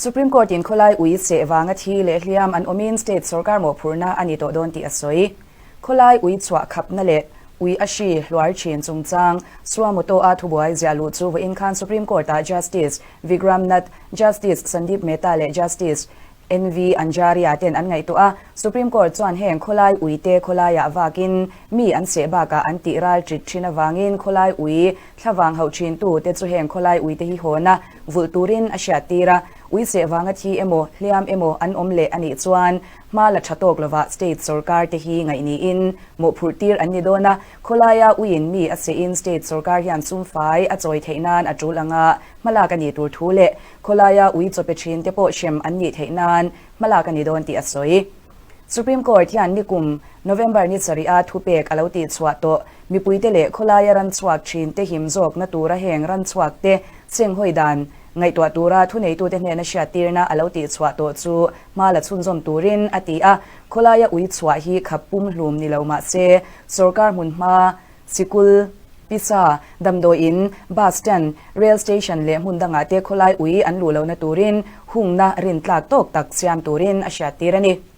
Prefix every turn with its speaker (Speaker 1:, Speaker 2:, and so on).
Speaker 1: Supreme Court-in khawlai ui seh vanga thi leh hliam an awmin state sorkar mawhphurhna a ni tawh dawn tih a sawi. Khawlai ui chhuah khapna leh ui a hri hluar thin chungchang Suamoto-a thubuai ziah luh chu vawiin khan Supreme Court-ah Justice Vikram Nath, Justice Sandeep Mehta leh Justice NV Anjaria ten an ngaihtuah a. Supreme Court chuan heng khawlai uite khawlaiah vakin mi an seh bakah an tih ral ṭit ṭhin avangin khawlai ui thlavang hauh ṭhintu te chu heng khawlai uite hi hawna vulh turin a hriattir a. Ui seh vanga thi emaw, hliam emaw an awm leh a nih chuan Hma la tha tawk lovah state sorkar te hi ngaih niin mawhphurh tir an ni dawn a, khawlaia uiin mi a sehin state sorkar hian sum fai a chawi theih nan a tul anga hmalak a nih tur thu leh khawlaia ui chawpe thin te pawh hrem an nih theih nan hmalak a ni dawn tih a sawi. Supreme Court hian nikum November ni sarih a thupek a lo tihchhuah tawh mipuite leh khawlaia ran chhuak thin te him zawkna tura heng ran chhuak te chenghawi dan Ngaihtuah tura thuneitute hnena hriattirna a lo tihchhuah tawh chu hma la chhunzawm turin a ti a, khawlaia ui chhuah hi khap pumhlum ni lo mah se, sorkar hmunhma, sikul, pisa, damdawiin, bus stand, rail station leh hmun dangah te khawlai ui an luh lohna turin hungna rintlak tawk tak siam turin a hriattir a ni.